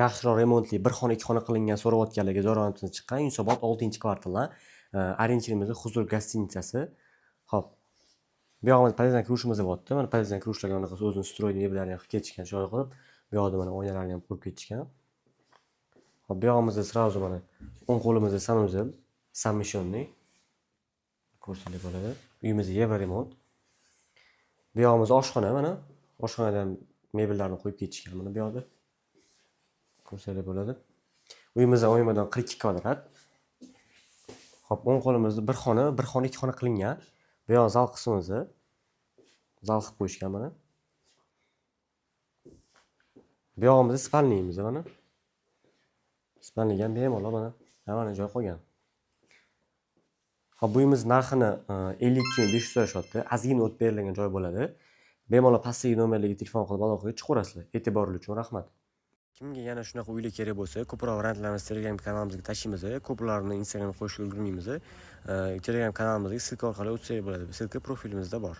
Yaxshiroq remontli bir xona, ikki xona qilingan so'rayotganlarga zo'r chiqqan Yunusobod 6-kvartaldan ориентир imiz Huzur гостиница si. Xo'p. Bu yog'imiz podyezddan kirishimiz bo'lyapti. Mana podyezddan kirishlarga anaqa o'zini встроенный mebellarni ham qilib ketishgan, chiroyli qilib. Bu yoqda mana oynalarni ham qo'yib ketishgan. Xo'p, bu yog'imizda сразу mana o'ng qo'limizda санузел совмещенный. Ko'rsanglar bo'ladi. Uyimiz евроремонт. Bu yog'imiz oshxona mana. Oshxonada ham mebellarni qo'yib ketishgan mana bu yoqda. Ko'rsanglar bo'ladi. Uyimizdan o'ng maydon 42 kvadrat. Xo'p, o'ng qo'limizda bir xona, bir xona, ikki xona qilingan. Bu yoq zal qismimiz. Zal qilib qo'yishgan mana. Bu yog'imizda спальня miz mana. Спальня ga ham bemalol mana hammani joy qolgan. Xo'p, bu uyimiz narxini 52 500 so'rashyapti. Ozgina o't berilgan joy bo'ladi. Bemalol pastdagi nomerlarga telefon qilib aloqaga chiqaverasizlar. E'tiboringiz uchun rahmat. Kimga yana shunaqa uylar kerak bo'lsa, ko'proq variantlarni Telegram kanalimizga tashlaymiz. Ko'plarini Instagramga qo'yishga ulgurmaymiz. Telegram kanalimizga ссылка orqali o'tsak bo'ladi. Ссылка profilimizda bor.